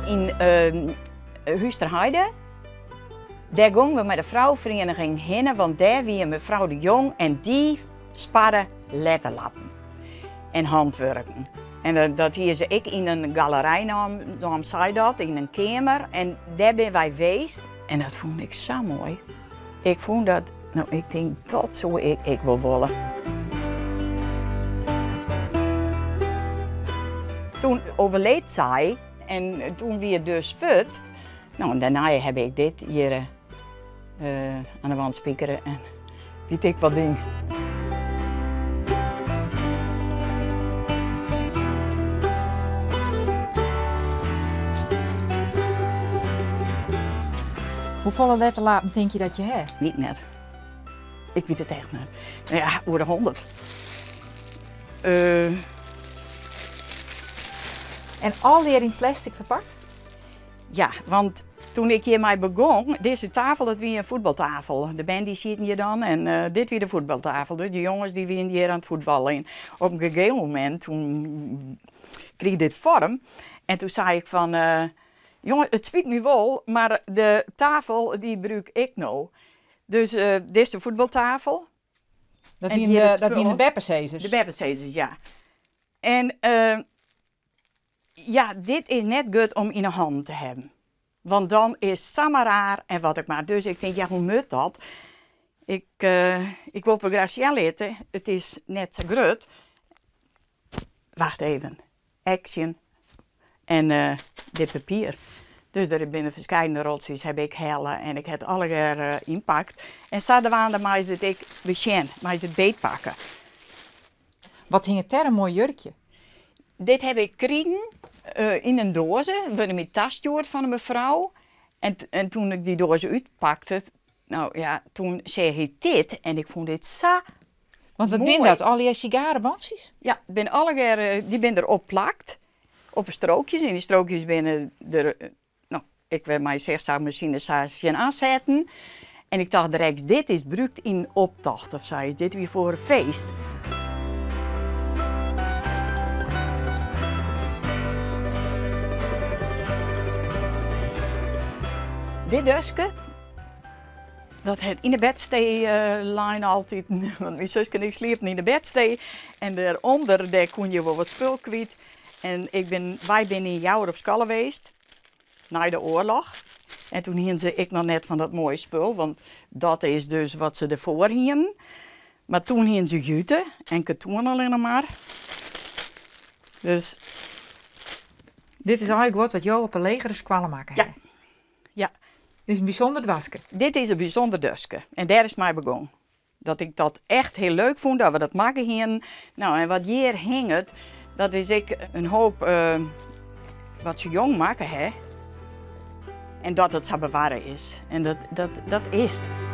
Yn Hústerheide, dêr gongen we mei de frouferiening hinne, want dêr wie mefrou de Jong en dy sparre letterlappen en hantwurken. En dat hie se ek yn in galerij naam sy dat, yn in keamer. En dêr binne wy weest. En dat fûn ik sa moai. Ik fûn dat, no ik tink dat soe ik ek wol wolle. Toen overleed sy en toen wie it dus fuort. No en dêrnei heb ik dit hjir aan de wand spikere en wit ik wat ding. Hoefolle letterlapen tink je dat je ha? Wit net. Ik wit it echt net. No ja, oer de 100. En allegear yn plastic ferpakt? Ja, want toen ik hjirmei begong, dizze tafel dat wie in fuotbaltafel. De bern dy sieten hjir dan en dit wie de fuotbaltafel. Dus de jonges dy wienen hjir oan it fuotballen. Op in gegeven momint toen krige dit foarm en toen sei ik fan, jonge it spyt my wol, mar de tafel dy brûk ik no. Dus dizze fuotbaltafel. Dat wienen de beppesizers? De beppesizers, ja. En ja, dit is net goed om yn 'e hannen te hawwen. Want dan is samar raar en wat ek mar. Dus ik tink, ja, hoe moat dat? Ik, ik wol it wol graach sjen litte. It is net sa grut. Wacht even. Action. En dit papier. Dus der binne ferskeidenste roltsjes heb ik helle en ik ha it allegear ynpakt. En sadwaande meist it ek besjen, meist it beetpakke. Wat hinget dêr in moai jurkje? Dit heb ik krigen yn in doaze, wurde my tastjoerd fan in mefrou. En toen ik dy doaze útpakte, no ja, toen seach ik dit en ik fûn dit sa Want wat binne moai. dat, allegear sigarebantsjes? Ja, bin allegear, dy binne der op plakt, op 'e strookjes. En dy strookjes binne der, no, ik wer mei seachsaachmasine sa tsjinoan setten. En ik tocht direkt, dit is brûkt yn optocht of sa, dit wie foar in feest. Dit doaske, dat hat yn de bedstee lein altyd, want myn suske en ik sliepen yn de bedstee. En dêrûnder, dêr koene je wol wat spul kwyt. En wy binne yn Joure op skoalle west, nei de oarloch. En toen hienen se ek noch net fan dat moaie spul, want dat is dus wat se derfoar hienen. Mar toen hienen se jute en katoen allinnich mar. Dus. Dit is allegear guod wat jo op 'e legere skoalle makke Ja. hawwe? Ja. Dit is in bysûnder doaske. Dit is in bysûnder doaske en dêr is it mei begûn. Dat ik dat echt hiel leuk fûn, dat we dat makke hienen. No, en wat hjir hinget, dat is ek in hoop wat se jong makke ha. En dat it sa bewarre is. En dat is it.